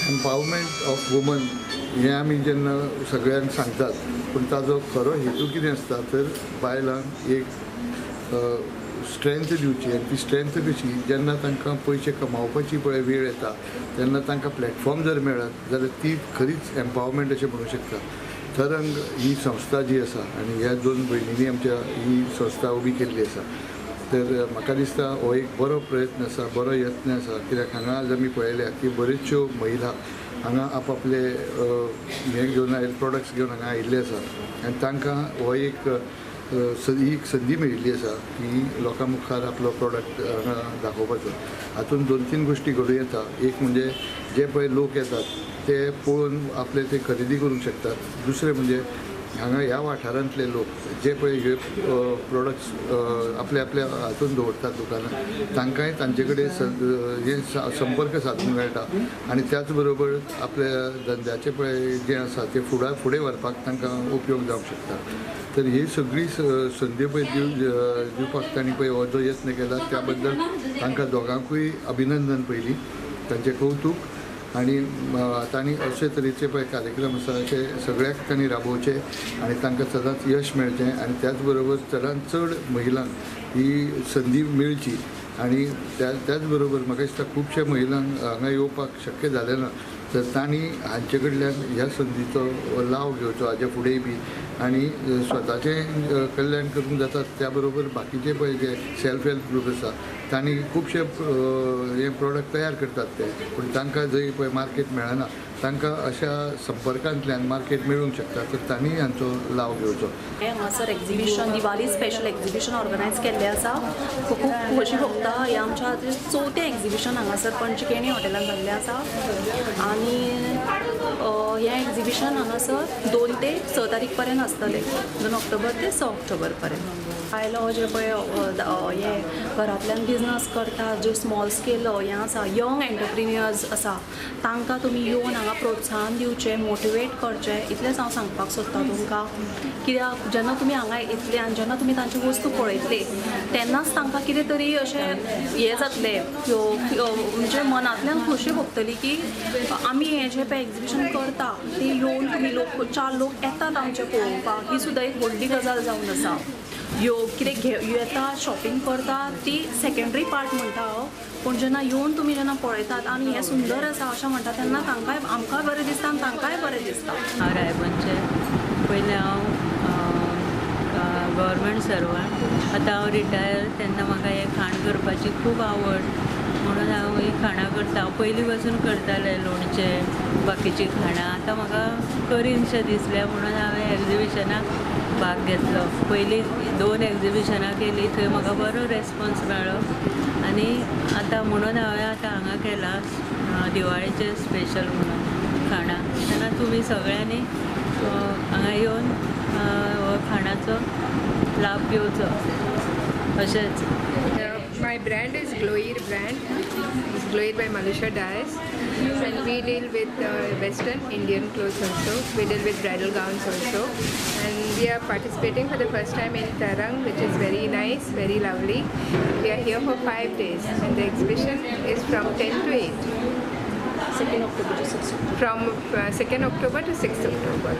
Empowerment of woman हें आमी जेन्ना सगळ्यांक सांगतात पूण ताजो खरो हेतू कितें आसता तर बायलांक एक स्ट्रेंथ दिवची आनी ती स्ट्रेंथ कशी जेन्ना तांकां पयशे कमावपाची पळय वेळ येता तेन्ना तांकां प्लॅटफॉर्म जर मेळत जाल्यार ती खरीच एम्पावरमेंट अशें म्हणूं शकता. तरंग ही संस्था जी आसा आनी ह्या दोन भयणींनी आमच्या ही संस्था उबी केल्ली आसा तर म्हाका दिसता हो एक बरो प्रयत्न आसा, बरो यत्न आसा. कित्याक हांगा आज आमी पळयल्या की बऱ्योचश्यो महिला हांगा आपआपले हें घेवन आयिल्ले प्रोडक्ट्स घेवन हांगा आयिल्ले आसा आनी तांकां हो एक ही एक संदी मेळिल्ली आसा की लोकां मुखार आपलो प्रोडक्ट हांगा दाखोवपाचो. हातूंत दोन तीन गोश्टी घडूं येता. एक म्हणजे जे पळय लोक येतात ते पळोवन आपले ते खरेदी करूंक शकतात. दुसरें म्हणजे हांगा ह्या वाठारांतले लोक जे पळय हे प्रोडक्ट्स आपल्या आपल्या हातून दवरतात दुकानां तांकांय तांचे कडेन हे संपर्क सादूंक मेळटा आनी त्याच बरोबर आपल्या धंद्याचें पळय जें आसा तें फुडें व्हरपाक तांकां उपयोग जावंक शकता. तर ही सगळी संदी पळय दिवपाक तांणी पळय हो जो यत्न केला त्या बद्दल तांकां दोगांकूय अभिनंदन, पयलीं तांचें कौतूक आनी तांणी अशे तरेचे पळय कार्यक्रम आसा अशे सगळ्याक तांणी राबोवचे आनी तांकां सदांच यश मेळचें आनी त्याच बरोबर चडांत चड महिलांक ही संदी मेळची आनी त्याच बरोबर म्हाका दिसता खुबशे महिलांक हांगा येवपाक शक्य जालें ना तर तांणी हांचे कडल्यान ह्या संदीचो लाव घेवचो हाजे फुडेंय बी आनी स्वताचें कल्याण करूंक जाता. त्या बरोबर बाकीचे पळय जे सेल्फ हेल्प ग्रूप आसा तांणी खुबशे हे प्रोडक्ट तयार करतात ते पूण तांकां जंय पळय मार्केट मेळना तांकां अशा संपर्कांतल्यान मार्केट मेळूंक शकता तर तांणी हांचो लाव घेवचो. हें हांगासर exhibition, Diwali special exhibition organise केल्लें आसा. खूब खूब खोशी भोगता. हें आमच्या खातीर चवथें एक्झिबिशन हांगासर पणजी केणी हॉटेलान जाल्लें आसा आनी हें एक्झिबिशन हांगासर 2 ते 6 तारीख पर्यंत आसतलें, 2 ऑक्टोबर ते 6 ऑक्टोबर पर्यंत. बायलो जे पळय हे घरांतल्यान बिजनस करता, जे स्मॉल स्केल हें आसा, यंग एंटरप्रिन्युअर्स आसा, तांकां तुमी येवन हांगा प्रोत्साहन दिवचें, मोटिवेट करचें, इतलेंच हांव सांगपाक सोदतां तुमकां. कित्याक जेन्ना तुमी हांगा येतले आनी जेन्ना तुमी तांची वस्तू पळयतले तेन्नाच तांकां कितें तरी अशें हें जातलें, म्हणजे मनांतल्यान खोशी भोगतली की आमी हें जें पळय एक्झिबिशन करता ती येवन तुमी लोक, चार लोक येतात आमचे पळोवपाक, ही सुद्दां एक व्हडली गजाल जावन आसा. यो कितें घे येता, शॉपिंग करता ती सेकेंडरी पार्ट म्हणटा हांव, पूण जेन्ना येवन तुमी जेन्ना पळयतात आनी हें सुंदर आसा अशें म्हणटा तेन्ना तांकांय आमकांय बरें दिसता आनी तांकांय बरें दिसता. हांव रायबंदचें. पयलें हांव गव्हर्मेंट सर्वंट, आतां हांव रिटायर. तेन्ना म्हाका हें खाण करपाची खूब आवड म्हणून हांव हीं खाणां करता. हांव पयलीं पासून करतालें लोणचें, बाकीचीं खाणां. आतां म्हाका करीनशें दिसलें म्हणून हांवें एग्जिबिशनाक भाग घेतलो. पयलीं दोन एग्जिबिशनां केलीं, थंय म्हाका बरो रेस्पोन्स मेळ्ळो आनी आतां म्हणून हांवें आतां हांगा केलां दिवाळेचें स्पेशल म्हणून खाणां. तेन्ना तुमी सगळ्यांनी हांगा येवन हो खाणाचो लाभ घेवचो अशेंच. My brand is Gloir brand. It's Gloir by Malusha Dias. And we deal with Western Indian clothes also. We deal with bridal gowns also. And we are participating for the first time in Tarang, which is very nice, very lovely. We are here for 5 days and the exhibition is from 10 to 8. 2 October to 6. From 2nd October to 6th October.